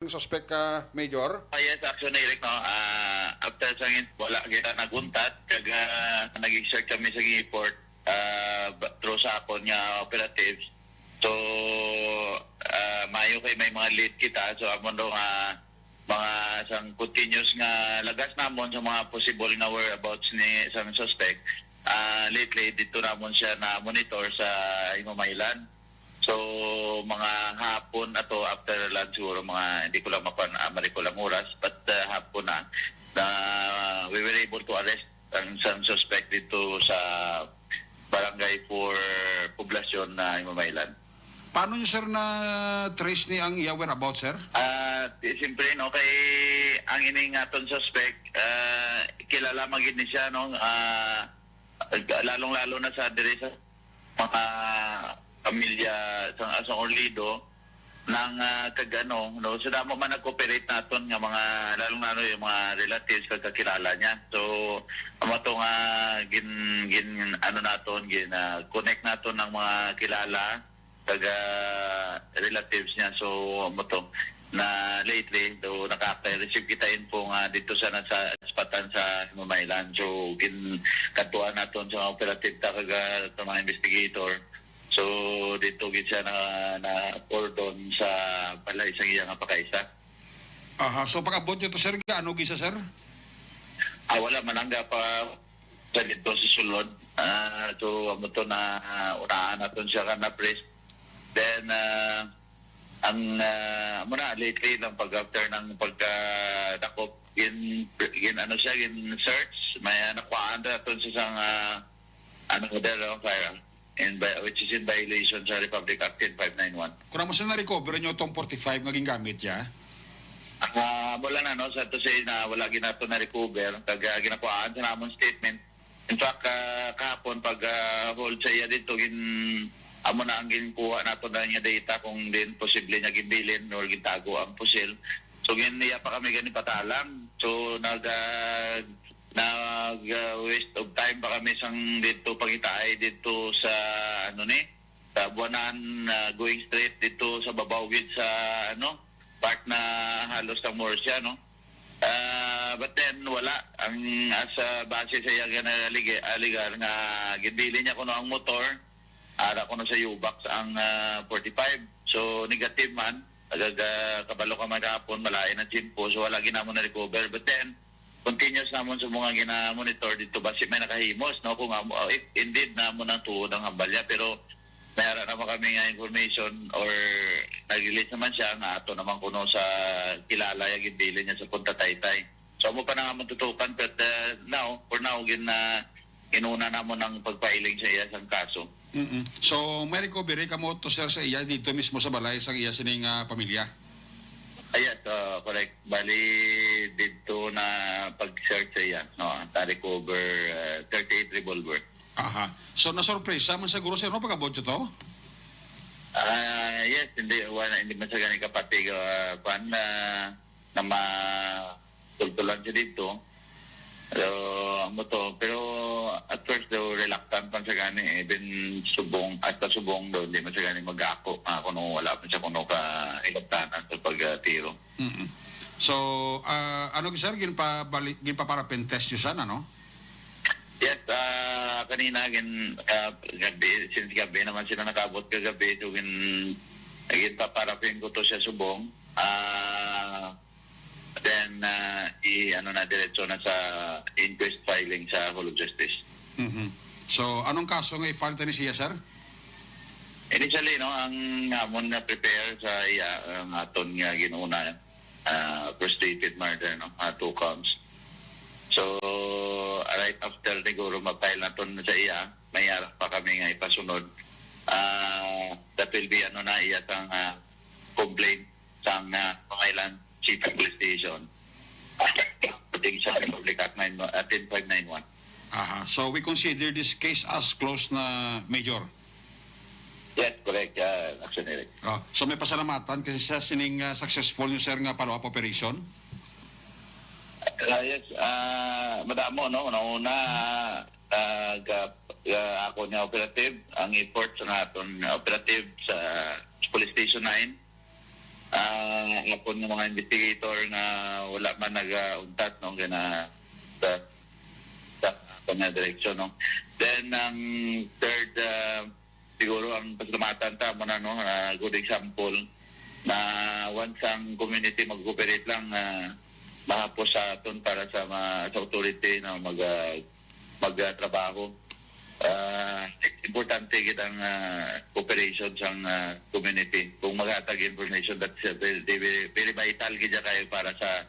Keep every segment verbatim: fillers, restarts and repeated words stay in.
suspect, ah, Major? Ah, yes, actually, Eric, no? Ah, after sa ngin-, wala kita naguntat, kag, ah, nag-exert kami sa airport, ah, ba-, through sa akon nga operatives. So, ah, maayo kay may mga lead kita. So, amo daw nga mga sang continuous nga lagas namon sa mga possible nga whereabouts ni sang suspect. Ah, lately, dito namon siya na monitor sa Himamaylan. So, mga hapon ato, after lunch siguro, mga, hindi ko lang mapan-, ah, ma-recall ang oras, but, ah, hapon na, na we were able to arrest ang, ang suspect dito sa Barangay four Poblacion na Himamaylan. Paano niyo, sir, na-trace ni ang iya whereabouts, sir? Ah, di, siyempre, no, kay ang ining aton suspect, ah, kilala man gid ni siya, no, ah, lalong-lalo na sa diri sa mga pamilya sa, sa Orlido, nang, ah, kag ano, no, so damo man nag-cooperate naton nga mga, lalong-lalo yung mga relatives kag kakilala niya. So, amo to nga gin, gin, ano naton, gin, ah, connect naton ang mga kilala kag, ah, relatives niya. So, amo to na lately, do nakaka-receive kita info nga dito sa, nasa espatan sa Himamaylan. So, gin, kadtuan naton sa mga operative ta kag, ah, sa mga investigator. So, dito gid siya na, na cordon sa balay sa iya nga pakaisa. Aha, so pag-abot niyo to, sir, gaano gisa, sir? Ah, wala, malangga pa sa dito sa sulod. Ah, so, amo to na, ah, unahan naton siya ka na press. Then, ah, ang, ah, amo na, lately lang pag after ng pagkadakop, gin, gin ano siya, gin search, may, ah, nakuhaan naton sa isang, ah, ano, model, oh, firearm, in vi-, which is in violation sa Republic Act ten five nine one. Kung amo sa na-recover nyo tong forty-five nga gingamit niya? Ah, wala na, no? Sa to say na wala gid nato na-recover. Kag, ah, ginakuhaan sa namon statement. In fact, ah, kahapon pag, ah, hold sa iya dito, gin, amo na ang ginkuha nato na niya data kung din posible niya ginbilin or gintago ang pusil. So, gin iya pa kami gani patalang. So, nag, ah, nag, ah, waste of time pa kami sang dito pangitaay dito sa, ano ni, sa Buanan, ah, going straight dito sa babaw gid sa, ano, part na halos ang Murcia, no? Ah, but then, wala. Ang, as, ah, base sa iya nga naligi-, aligar nga ginbili niya kuno ang motor, ara kuno sa Yubax ang, ah, forty-five. So, negative man. Nagaga-, kabalo ka man kahapon, malain ang tiyempo. So, wala gid namon na-recover. But then, continuous namon sa mga gina-monitor dito, basi may nakahimos, no? Kung amo, if indeed namon ang tuod ang hambalya, pero may ara naman kami nga information or nag-release naman siya nga ato naman kuno sa kilala ya ginbilin niya sa Punta Taytay. So, amo pa na nga matutukan, but, uh, now, for now, gin, uh, inuna namon ang pag-filing sa iya sang kaso. Mm-mm. So, may recovery kamo to, sir, sa iya dito mismo sa balay sang iya sining, ah, pamilya? Ah, yes, uh, correct. Bali, dito na pag-search sa iya, no, na-recover, uh, thirty-eight revolver. Aha. So, nasurpresa man siguro, sir, no, pag-abot nyo to? Ah, yes, hindi, wala, hindi man sa gani kapati, ah, kwan, ah, na matultulan siya dito. So, amo to. Pero at first daw, reluctant man sa gani, even subong, hasta subong daw, hindi man sa gani mag-ako, ah, kuno wala man siya kuno ka ilabtanan sa pagtiro. Mm-mm. So, ah, ano, sir, ginpabali-, ginpaparapin test yun sana, no? Yes, ah, kanina, gin, ah, gabi, since gabi naman sila nakabot kagabi, so gin, ginpaparapin ko to siya subong. Ah, then, ah, i-, ano na, diretso na sa inquest filing sa Hall of Justice. Mhm. So, anong kaso nga i-file tani siya, sir? Initially, no, ang amon na prepare sa iya, ang aton nga ginuna, ah, frustrated murder, no, ah, two counts. So, right after siguro ma-file naton sa iya, may ara pa kami nga ipasunod. Ah, that will be, ano na, iya sang, ah, complaint sang, ah, Pangailan City Police Station. Pagdating sa Republic Act nine, ah, ten five nine one. Aha. So, we consider this case as closed na, Major? Yes, correct, ah, Action Eric. Oh, so, may pasalamatan kasi sa sining, ah, successful nyo, sir, nga follow-up operation? Ah, yes, ah, madamo, no? Una-una, ah, ga-, ga-, ako nga operative, ang effort sa aton operative sa Police Station nine. Ah, hapon nga mga investigator nga wala man nagauntat, no, gana sa, sa, sa kanya direksyon, no. Then ang third, ah, siguro ang pasalamatan ta mo na, no, ah, good example na once ang community mag-cooperate lang, ah, mahapos sa aton para sa ma-, sa authority na mag, ah, magtrabaho. Ah, importante gid ang, ah, cooperation sang, ah, community. Kung maghatag information, that's, uh, very, very, very vital gid siya kayo para sa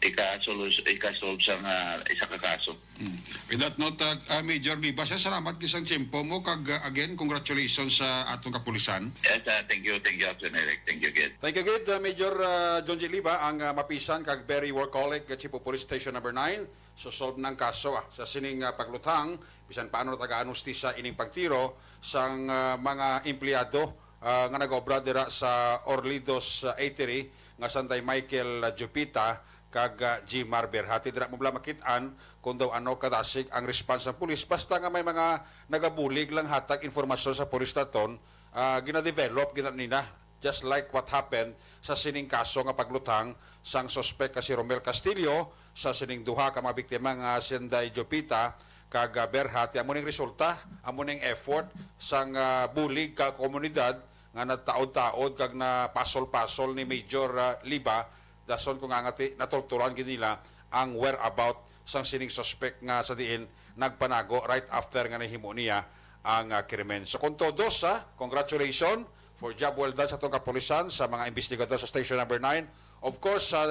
ika-solus-, ika-solve sang, ah, isa ka kaso. Mm. With that note, uh, uh, Major Viva, sir, salamat kay sang tiyempo mo, kag, uh, again, congratulations sa atong kapulisan. Yes, uh, thank you, thank you, Captain Eric. Thank you, kid. Thank you, kid. Uh, Major, uh, John G. Liba, ang, uh, mapisan kag very workaholic, uh, Chief of Police Station Number Nine. Sosolve ng kaso, ah, sa sining, ah, pagluthang, bisan paano natagaan hustisya ining pagtiro sang, ah, mga empleyado, ah, nga nag-obra dira sa Orlidos, ah, Eatery nga sanday Michael, ah, Jupita kag, ah, Jimar Berhati. Dira mo bala makit-an kung daw ano kadasig ang response sang pulis basta nga may mga nagabulig lang hatag informasyon sa pulis naton, ah, ginadevelop gina nina. Just like what happened sa sining kaso nga pagluthang sang suspek nga si Romel Castillo sa sining duha ka mga biktima nga si Inday Jopita kag, ah, Berha, ti amo ning resulta, amo ning effort sang, ah, bulig ka komunidad nga nataod-taod kag napasol-pasol ni Major, ah, Liba, dason ko nga nga ti natulturan gid nila ang whereabout sang sining suspek nga sa diin nagpanago right after nga nahimo niya ang, ah, krimen. So kung todos, ah, congratulations for job well done sa atong kapulisan, sa mga investigador sa Station Number Nine. Of course, sa,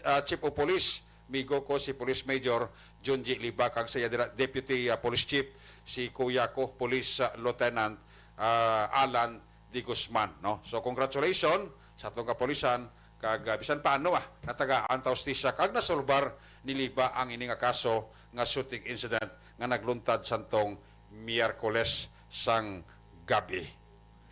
ah, Chief of Police, migo ko si Police Major Junji Liba, kag sa iya dira Deputy, ah, Police Chief, si Kuya ko, Police, ah, Lieutenant, ah, Alan de Guzman, no? So, congratulations sa atong kapulisan, kag, ah, bisan paano, ah, natagaan ta hustisya kag nasolbar ni Liba ang ini nga kaso nga shooting incident nga nagluntad santong Miyerkules sang gabi.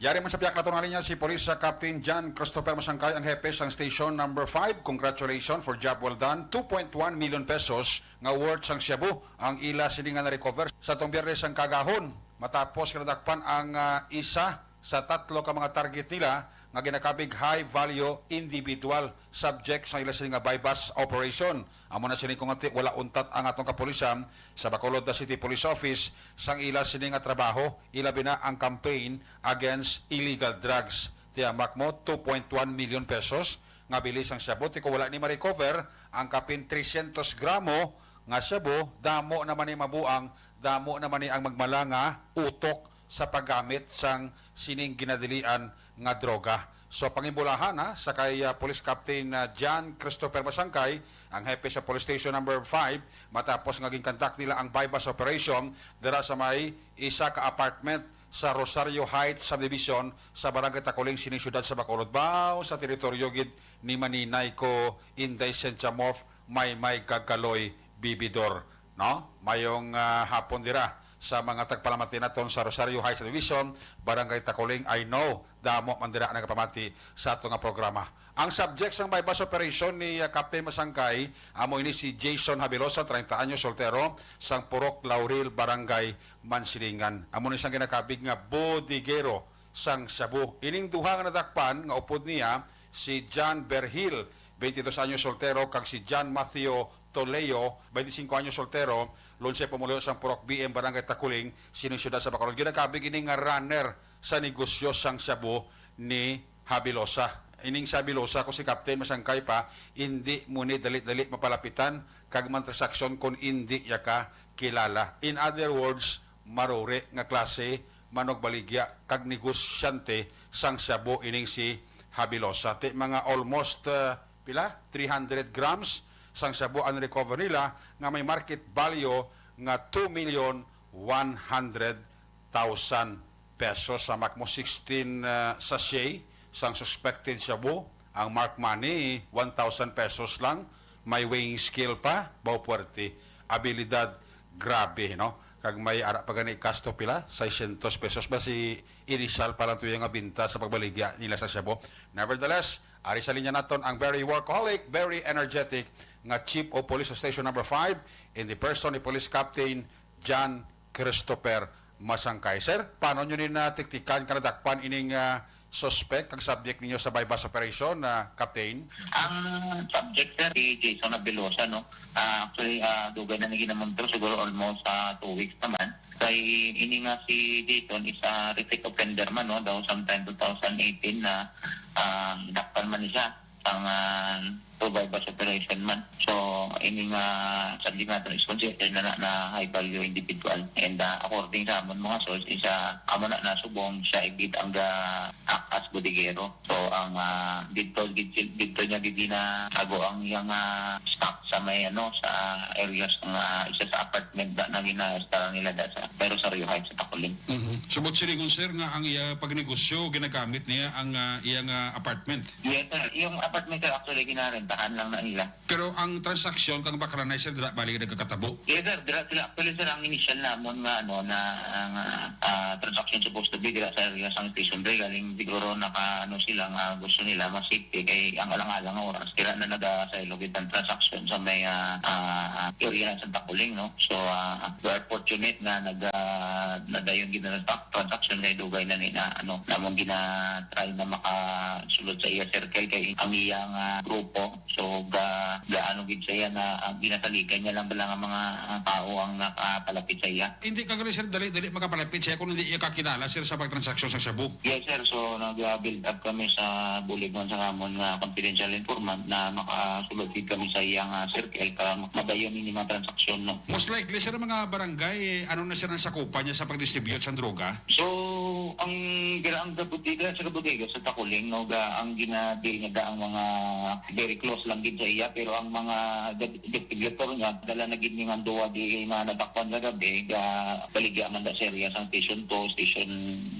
Yari man sa pihak naton nga linya si Police, ah, Captain John Christopher Masangkay, ang hepe sang Station Number Five. Congratulations for job well done. Two point one million pesos nga worth sang shabu ang ila sini nga na-recover sa tong Biyernes sang kagahon, matapos nga nadakpan ang, ah, isa sa tatlo ka mga target nila nga ginakabig high value individual subject sa ila sini nga buy-bust operation. Amo na sini kung anti wala untat ang atong kapulisan sa Bacolod City Police Office sang ila sini nga trabaho, ilabi na ang campaign against illegal drugs. Tiyamak mo, two point one million pesos nga bili sang shabu, ti kung wala ni ma-recover ang kapin trescientos gramo nga shabu, damo naman ni mabuang, damo naman ni ang magmala nga utok sa paggamit sang sining ginadilian nga droga. So, pangimbulahan, ha, sa kay, ah, Police Captain, ah, John Christopher Masangkay, ang hepe sa Police Station Number Five, matapos nga ginkandak nila ang buy-bust operation dira sa may isa ka apartment sa Rosario Heights Subdivision sa Barangay Taculing, sining siyudad sa Bacolod. Baw sa teritoryo gid ni Maninay ko, Inday Cynthia Morf, Maymay kag Kaloy Bibidor, no? Mayong, ah, hapon dira sa mga tagpalamati naton sa Rosario Heights Division, Barangay Taculing. I know, damo man dira nagapamati sa ato nga programa. Ang subject sang buy-bust operation ni, ah, Captain Masangkay, amo ini si Jason Habilosa, treinta anyos, soltero, sang Purok Laurel, Barangay Mansilingan. Amo ni sang ginakabig nga bodigero sang shabu. Ining duha nga nadakpan nga upod niya si John Berhil, twenty-dos anyos, soltero, kag si John Matthew Toleo, twenty-cinco anyos, soltero, lunsay pumuluyo sang Purok B M, Barangay Taculing, sining siyudad sa Bacolod. Ginakabig ini nga runner sa negosyo sang shabu ni Habilosa. Ining si Habilosa, kung si Captain Masangkay pa, indi mo ni dali-dali mapalapitan kag mantransaksyon kon indi ya ka kilala. In other words, maruri nga klase manugbaligya kag negosyante sang shabu ining si Habilosa. Ti mga almost, uh, pila? Three hundred grams sang shabu ang recover nila nga may market value nga two million one hundred thousand pesos. Sa makmo sixteen, uh, sachet sang suspected shabu, ang marked money, one thousand pesos lang. May weighing scale pa, baw puwerte. Abilidad, grabe, no? Kag may ara pa gani kasto pila, seiscientos pesos ba si initial pa lang tuyo nga binta sa pagbaligya nila sa shabu. Nevertheless, ari sa linya naton ang very workaholic, very energetic nga Chief of Police sa Station Number Five in the person ni Police Captain John Christopher Masangkay. Sir, paano nyo ni natiktikan ka nadakpan ining, ah, suspect kag subject ninyo sa buy-bust operation, ah, Captain? Ang subject, sir, si Jason Abelosa, no? Ah, actually, ah, dugay na naging namontro, siguro almost ah, two weeks naman. Kay ini nga si Jason is a repeat offender man, no? Daw sometime two thousand eighteen na ah, dakpan man siya ang ah, buy-bust operation man. So, ini nga subject nato is considered na, na, na high value individual. And ah, according sa amon mga source, is ah, amo na nasubong siya igid ang ga-act as bodegero. So, ang ah, dito, dito, dito niya gid ginaago ang iyang ah, stock sa may ano, sa areas nga isa sa apartment na, na gina-install nila da sa may Rosario Heights sa Taculing. Mhm. So, buot silingon, sir, nga ang iya pagnegosyo, ginagamit niya ang ah, iyang ah, apartment? Yes, sir. Yung apartment, sir, actually, ginarentahan lang na nila. Pero ang transaksyon kang Bacranay, sir, dira bali nagkakatabo? Yes, sir. Dira sila. Actually, sir, ang initial namon nga, ano, na ang ah, ah, transaction supposed to be dira sa area sang Station three. Galing siguro naka, ano, sila nga gusto nila mas safety kay ang alang-alang nga oras dira na nagasaylo gid ang transaction sa may ah, ah, area sa Taculing, no? So, ah, we are fortunate nga nag ah, nadayon gid na stock transaction kay dugay na ni na, ano, namon gina-try na makasulod sa iya circle kay ang iyang ah, grupo. So, ga, gaano gid sa iya na ah, ginasaligan niya lang bala nga mga ah, tao ang nakapalapit sa iya. Hindi ka gani, sir, dali-dali makapalapit siya kung hindi iya kakilala, sir, sa pagtransaksyon sa shabu. Yes, sir. So, nag-build up kami sa bulig man sa amon nga confidential informant na makasulod gid kami sa iyang ah, circle para madayon ini mga transaksyon, no? Most likely, sir, mga barangay, eh, ano na, sir, ang sakupan niya sa pag-distribute sa droga? So, ang dira ang kabutiga sa kabutiga sa Taculing, no, ga ang ginabil nga da ang mga very close lang gid sa iya, pero ang mga gab- distributor nga dala na gid ning duwa di nga natakpan kagabi, ga baligya man da sa area sang Station two, Station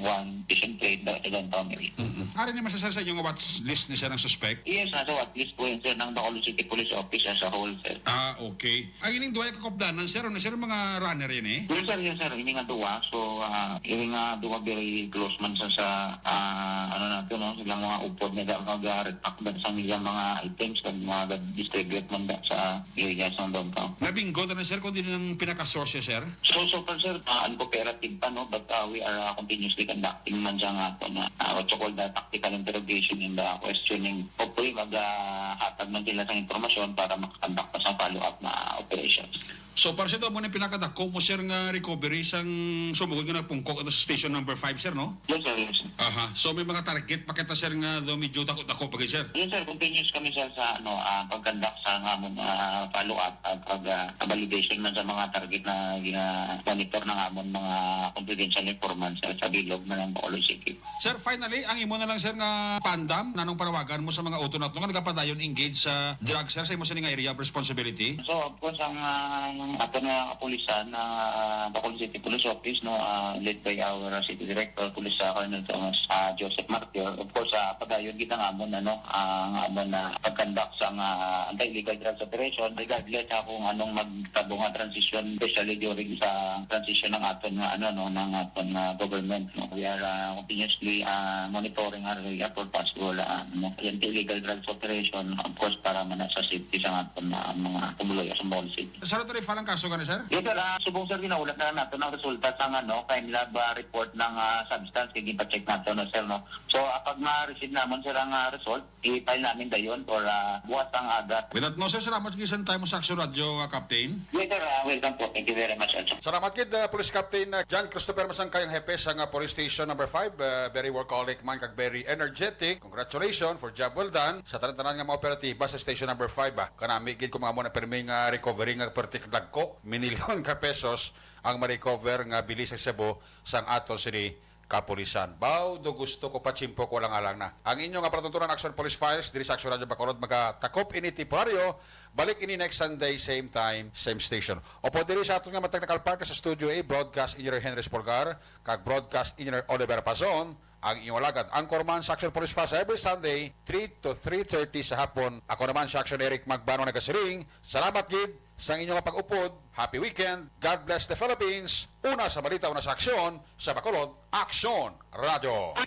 one, Station three, da sa downtown area. Mm-mm. Ari ni masasar sa inyong watch list ni, sir, ang suspect? Yes, nasa watch list po yun, sir, ng Bacolod City Police Office as a whole, sir. Ah, okay. Ang ining duwa ka kaupdanan, sir, ano, sir, mga runner yun, eh? Yes, sir, yes, sir. Ini nga duwa. So, ah, ini nga duwa very close man sa, sa ah, ano nato, no? Silang mga upod nga mag-repack man sang ilang mga items kag mga distribute man da sa area sa downtown. Nabingo na, sir, kung din ang pinaka-source, sir? So, so far, sir, ah, uncooperative pa, no? But ah, we are ah, continuously conducting man siya nga ato na ah, what you call the tactical interrogation and the questioning. Hopefully, mag-hatag man sila sa impormasyon para makakonduct pa sa follow-up na operations. So, para sa ito, amo na pinakadako mo, sir, nga recovery sang sumugod nga nagpungko ato sa station number five, sir, no? Yes, sir. Yes, sir. Aha. So, may mga target pa kita, sir, nga daw medyo dako-dako pa gid, sir. Yes, sir. Continuous kami, sir, sa ano, ah, pag-conduct sa amon ah, follow-up at pag ah, validation man sa mga target na gina-monitor ng amon mga confidential informants, sir, sa bilog man ng Bacolod City. Sir, finally, ang imo na lang, sir, nga paandam, nanong panawagan mo sa mga utod nato nga nagapadayon engage sa drug, sir, sa imo sini nga area of responsibility? So, of course, ang ah, ato nga kapulisan na ah, Bacolod City Police Office, no, ah, led by our ah, City Director, Police ah, Colonel Thomas ah, Joseph Martir, of course, ah, padayon gid ang amon, ano, ang amon na pag-conduct sa ah, anti-illegal drugs operation, regardless ha kung anong magtabo nga transition, especially during sa transition ng aton nga, ano, no, ng aton nga government, no. We are ah, continuously ah, monitoring our area for possible ah, ano, anti-illegal drugs operation, of course, para man sa safety sa aton ah, mga pumuluyo sa Bohol City. Sir, ito rin ang kaso gani, sir? Yes, sir. Ah, subong, sir, ginahulat na nato ang resulta sa, ano, crime lab ah, report ng ah, substance kay gipa-check nato, no, sir, no. So, ah, pag ma-receive namon, sir, ang ah, result, i-file namin dayon for ah, buwas ang aga. With that, no, sir, salamat sa time mo sa Action Radio, ah, Captain. Yes, sir. Ah, welcome po. Thank you very much, also. Salamat gid, ah, Police Captain ah, John Christopher Masangkay, ang hepe sa nga Police Station number five, ah, very workaholic man kag very energetic. Congratulations for job well done sa tanan-tanan nga mga operatiba sa Station number five, ah. Kanami gid kung mga mo na pirmi nga recovery nga perti ka dagko, minilyon ka pesos ang ma-recover nga bili sa shabu sang aton sini kapulisan. Baw, do gusto ko patsimpo ko lang-alang na. Ang inyo nga palatuntunan, Action Police Files, diri sa Action Radio Bacolod, magatakop ini temporaryo. Balik ini next Sunday, same time, same station. Opo, diri sa aton nga ma-technical partner sa Studio A, Broadcast Engineer Henry Spolgar, kag Broadcast Engineer Oliver Pazon, ang inyong alagad, anchorman sa Action Police Files every Sunday, three to three thirty sa hapon. Ako naman si Action Eric Magbano nagasiring, salamat gid sa inyong pag-upod. Happy weekend. God bless the Philippines. Una sa balita, una sa aksyon, sa Bacolod, Aksyon Radio.